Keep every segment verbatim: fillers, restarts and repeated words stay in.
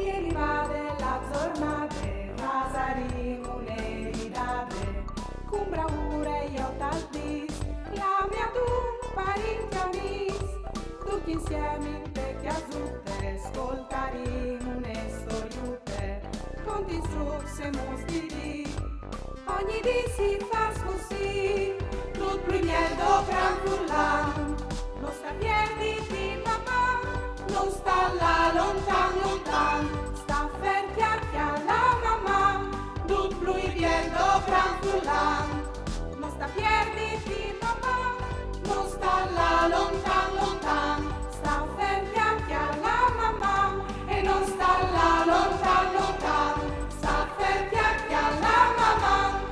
È rivade la zornade, fasarìn une ridade, cun braure jo tal dis, clame adun parint e amis, ducj insiemi inte cjasute, scoltarìn une storiute, conti, strucs e mustiris. Ogni dì si fâs cussì, dut plui biel dal gran furlan. No sta pierditi, Maman, no sta lâ lontan, lontan. Sta fer, cjalà, cjalà, Maman, dut plui biel dal gran furlan. No sta pierditi, Maman, no sta lâ lontan, lontan. Sta fer, cjalà, cjalà, Maman, e no sta lâ lontan, lontan. Sta fer, cjalà, cjalà, Maman.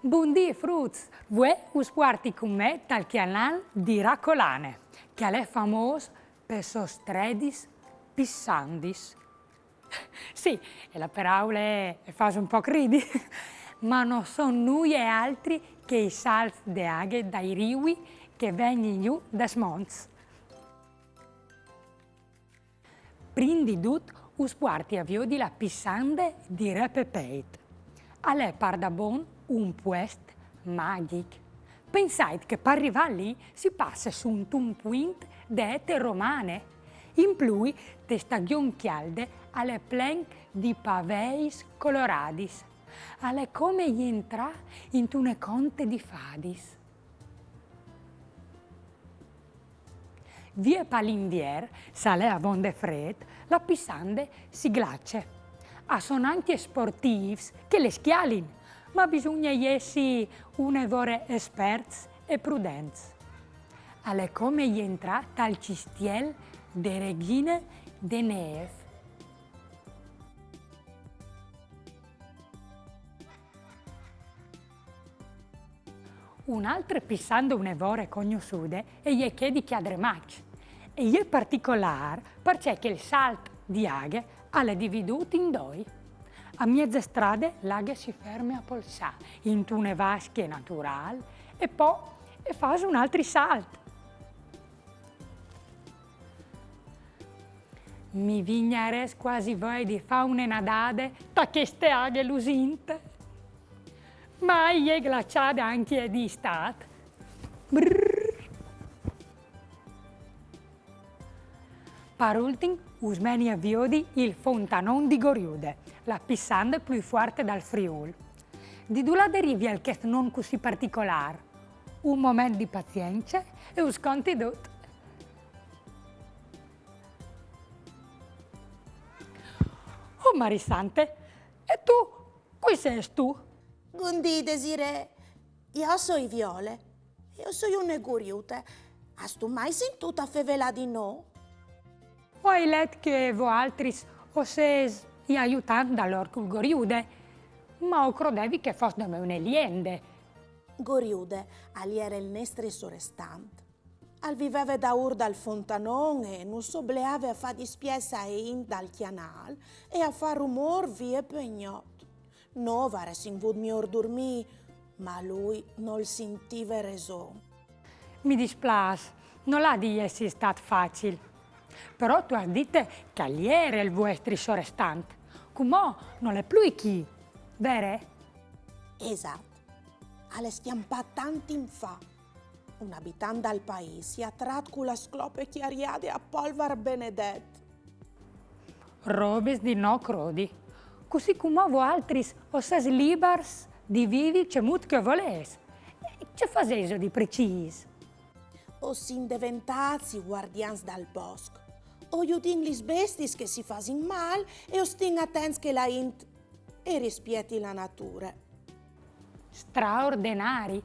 Bundì fruts! Vuê us puarti cun me tal cjanâl di Racolane, che al è famôs pes sôs stredis pissandis. Sì, e la peraule e fâs un pôc ridi, ma no son nuie altri che i salts de aghe dai riui che a vegnin jù dai monts. Prin di dut us puarti a viodi la pissande di Repepeit. Al è pardabon un puest magjic. Pensait che par rivâ li si passe suntun puint de ete romane. In plui, te stagjon cjalde al è plen di paveis coloradis. Al è come jentrâ intune conte di fadis. Vie pal Invier, se al è avonde frêt, la pissande si glace. A son ancje sportîfs che le scjalin, ma bisugne jessi une vore esperts e prudents. Al è come jentrâ tal cjistiel de regjine de nêf. Une altre pissande une vore cognossude e je chê di Cjadremac. E je particolâr parcè che il salt di aghe al è dividût in doi. A mieze strade la aghe si ferme a polsâ intune vasche naturâl e po e fâs un altri salt. Mi vignarès cuasi voie di fâ une nadade ta cheste aghe lusinte. Ma e je glaçade ancje di Istât. Brrr. Par ultin, us meni a viodi il fontanon di Goriude, la pissande plui fuarte dal Friûl. Di dulà derivial chest non cussì particolâr? Un moment di pazience e us conti dut. Oh, Marie Sante, e tu? Cui sêstu? Bundì, Desirée. Jo o soi Viole. E o soi une goriute. Âstu mai sintût a fevelâ di nô? O ai let che voaltris o sês i aiutants dal orcul Goriude, ma o crodevi che e fos dome une liende. Goriude al jere il nestri sorestant. Al viveve daûr dal fontanon e nus obleave a fâ dispiets ae int dal cjanâl e a fâ rumôr vie pe gnot. Nô o varessin vût miôr durmî, ma lui nol sintive reson. Mi displâs, nol à di jessi stât facil. Però tu âs dite che al jere il vuestri sorestant. Cumò nol è plui chi, vere? Esat. Al è scjampât tant timp fa. Un abitant dal paîs si à trât cu la sclope cjariade a polvar benedet. Robis di no crodi. Cussì cumò voaltris o sês libars di vivi cemût che o volês. E ce fasêso di precîs? O sin deventâts i guardians dal bosc. O judìn lis bestiis che si fasin mâl e o stin atents che la int e rispieti la nature. Straordenari!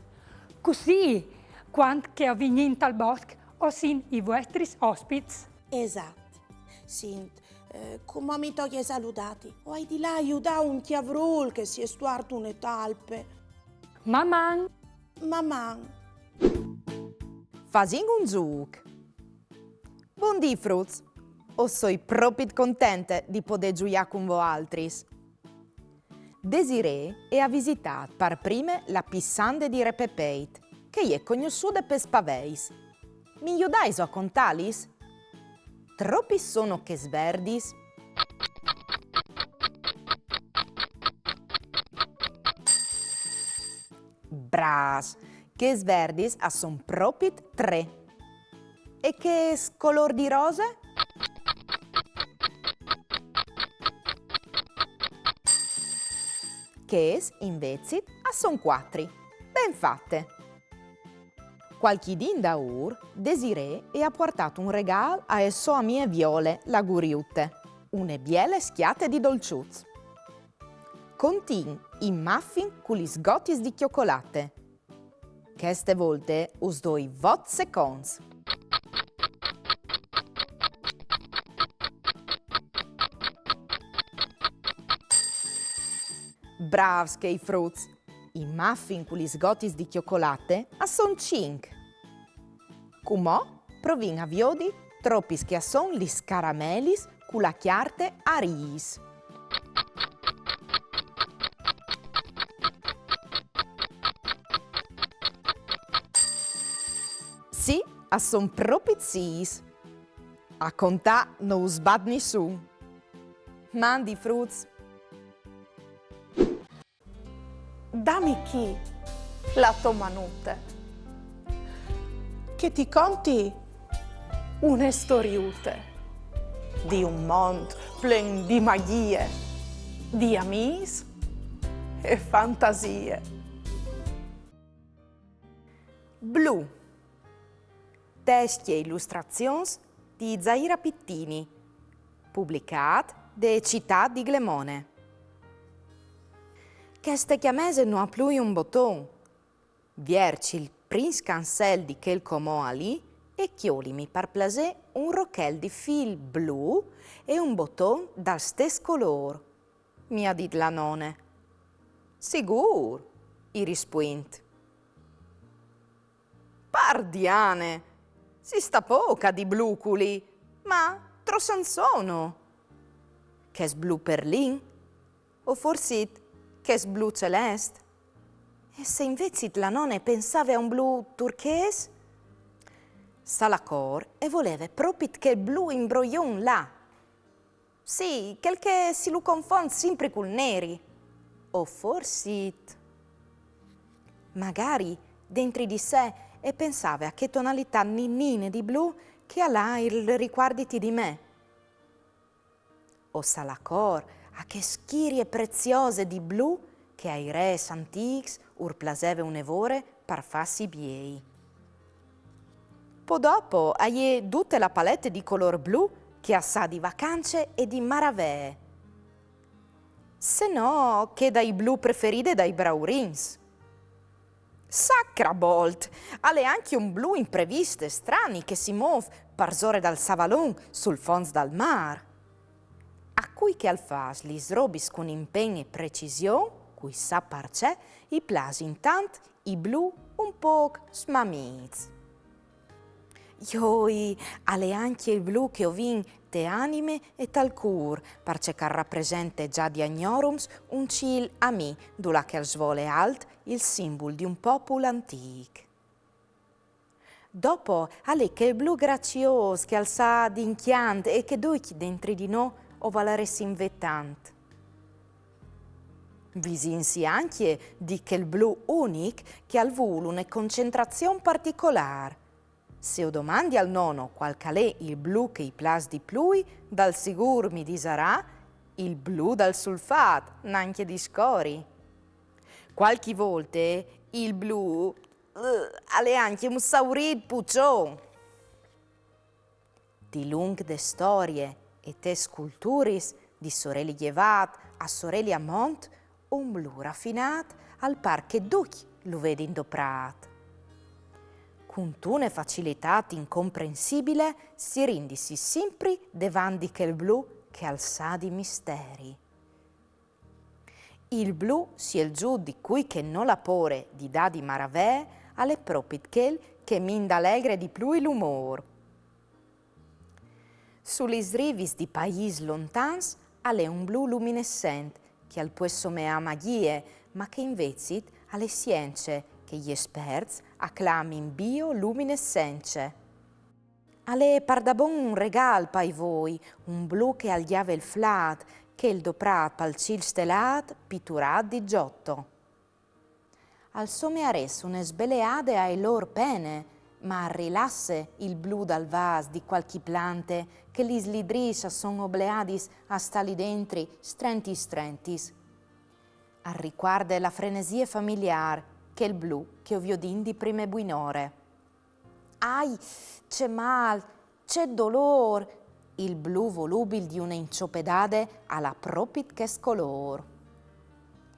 Cussì, cuant che o vignìn tal bosc, o sin i vuestris ospits. Esat. Sint, eh, cumò mi tocje saludâti. O ai di lâ a judâ un cjavrûl che si è stuart une talpe. Maman! Maman! Fasìn un zûc. Bundì fruts! O soi propit contente di podê zuiâ cun voaltris. Desirée e à visitât par prime la pissande di Repepeit. che e je cognossude pes paveis. Mi judaiso a contâlis? Tropis sono chês verdis? Brâfs! Chês verdis a son propit trê. E chês colôr di rose? Chês, invezit, a son cuatri. Ben fate! Cualchi dì indaûr, Desirée e à puartât un regâl ae sô amie Viole, la guriute, une biele scjate di dolçuts. Contìn i muffin cu lis gotis di cjocolate. Cheste volte us doi vot seconts. Brâfs chei fruts! I muffin cu lis gotis di cjocolate a son cinc. Cumò provìn a viodi tropis che a son lis caramelis cu la cjarte a rîs. Sì, a son propit sîs. A contâ no us bat nissun. Mandi fruts! Dami chi la tô manute, che ti conti une storiute di un mont plen di magjie, di amîs e fantasie. Blu. Testi e ilustrazions di Zaira Pittini, publicât de Citât di Glemone. Cheste cjamese no à plui un boton. Vierç il prin scansel di chel comò alì e cjolimi par plasê un rochel di fîl blu e un boton dal stes colôr, mi à dit la none. Sigûr, i rispuint. Pardiane! Si sta pôc a dî blu culì, ma trops a 'nd sono? Chest blu perlin? O forsit chest blu celest? E se invezit la none e pensave a un blu turchês? Salacor e voleve propit chel blu imbroion là. Sì, chel che si lu confont simpri cul neri. O forsit... Magari, dentri di se, e pensave a chê tonalitât ninine di blu che al à il ricuarditi di me. O salacor a chê schirie preziose di blu che ai rês antîcs ur plaseve une vore par fâsi biei. Po dopo a je dute la palete di colôr blu che a sa di vacance e di maravee. Se no, chê dai blu preferide dai braurins. Sacrabolt! Al è ancje un blu imprevist e strani che si môf parsore dal savalon sul fonts dal mâr. A cui che al fâs lis robis cun impen e precision, cui sa parcè, i plasin tant i blu un pôc smamîts. Joi, al è ancje il blu che o vin te anime e tal cûr, parcè che al rapresente za di agnorums un cîl amì, dulà che al svole alt il simbul di un popul antîc. Dopo al è chel blu graciôs che al sa di incjant e che ducj dentri di nô o volaressin vê tant. Visìnsi ancje di chel blu unic che al vûl une concentrazion particolâr. Se o domandi al nono cuâl che al è il blu che i plâs di plui, dal sigûr mi disarà il blu dal sulfât, nancje discori. Cualchi volte il blu, eh, al è ancje un saurît puçon. Dilunc de storie e tes culturis, di soreli jevât a soreli a mont, un blu rafinât al pâr che ducj lu vedin doprât. Cuntune facilitât incomprensibile si rindisi simpri devant di chel blu che al sa di misteri. Il blu sielzût di cui che nol à pôre di dâ di maravee al è propit chel che mi indalegre di plui l'umôr. Su lis rivis di paîs lontans al è un blu luminessent che al pues someâ magjie, ma che invezit al è sience, e i esperts a clamin bioluminessence. Al è pardabon un regâl pai voi, un blu che al gjave il flât, chel doprât pal cîl stelât, piturât di Giotto. Al somearès une sbeleade ae lôr pene, ma al rilasse il blu dal vâs di cualchi plante che lis lidrîs a son obleadis a stâ li dentri strentis strentis. Al ricuarde la frenesie familiâr, chel blu che o viodìn di prime buinore. Ai, ce mâl, ce dolôr! Il blu volubil di une inciopedade al à propit chest colôr.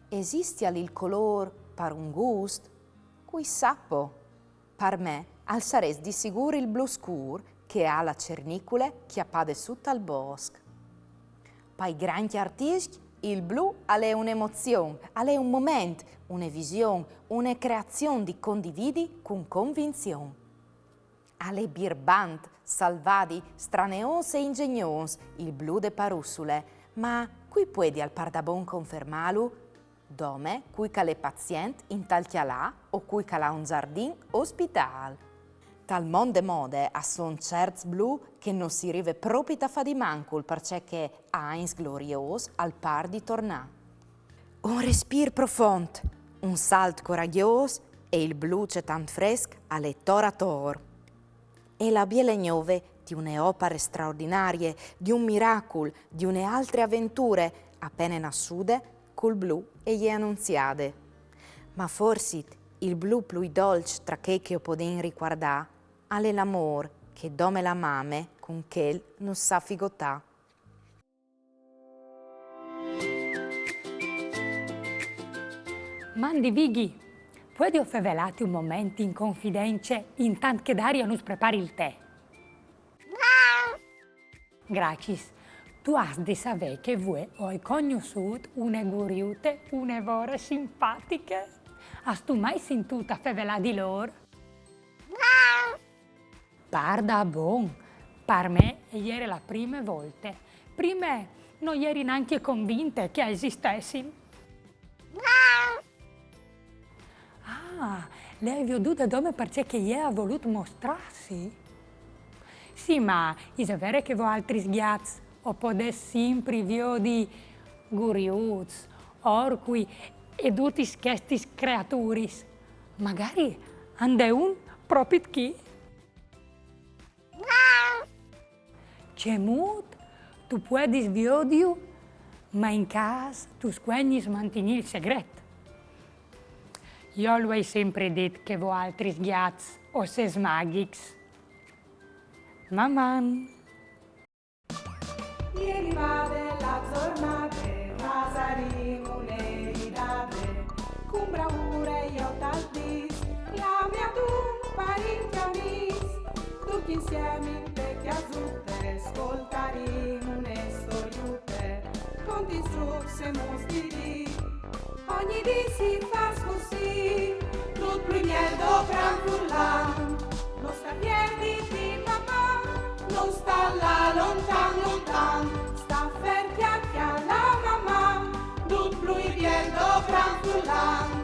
Esistial il colôr par un gust? Cui sa po? Par me al sarès di sigûr il blu scûr che e à la cernicule cjapade sù tal bosc. Pai grancj artiscj il blu al è une emozion, al è un moment, une vision, une creazion di condividi cun convinzion. Al è birbant, salvadi, straneôs e inzegnôs il blu de parussule, ma cui puedial pardabon confermâlu? Dome cui che al è pazient intal cjalâ o cui che al à un zardin ospitâl. Tal mont de mode a son cierts blu che no si rive propit a fâ di mancul, parcè che a agns gloriôs al pâr di tornâ. Un respîr profont, un salt coragjôs e il blu cetant fresc al è ator ator. E la biele gnove di une opare straordinarie, di un miracul, di une altre aventure a pene nassude, cul blu e je anunziade. Ma forsit il blu plui dolç tra chei che o podìn ricuardâ al è l'amôr che dome la mame cun chel nus sa figotâ. Mandi Vighi, puedio fevelâti un moment in confidence intant che Daria nus prepari il tè? Graciis. Tu âs di savê che vuê o ai cognossût une guriute une vore simpatiche. Âstu mai sintût a fevelâ di lôr? Pardabon, par me e jere la prime volte. Prime no jeri nancje convinte che a esistessin. Ah, le ai viodude dome parcè che jê e à volût mostrâsi? Sì, ma ise vere che voaltris gjats o podês simpri viodi guriuts, orcui e dutis chestis creaturis? Magari a 'nd è un propit chi. Cemût? Tu puedis viodiju, ma in câs tu scuegnis mantignî il segret. Jo lu ai simpri dit che voaltris gjats o sês magjics. Maman! Ieri vade la zornade, fasarìn une ridade, cun braure jo tal dîs, clami adun parint e amîs, ducj insiemi inte cjasute, scoltarìn une storiute, contins, trucs e muts di dì. Ogni dì si fâs cussì, dut plui biel dopran furlan. No sta pierditi, maman, no sta lâ lontan, lontan. Sta fer, cjale la maman, dut plui biel dopran furlan.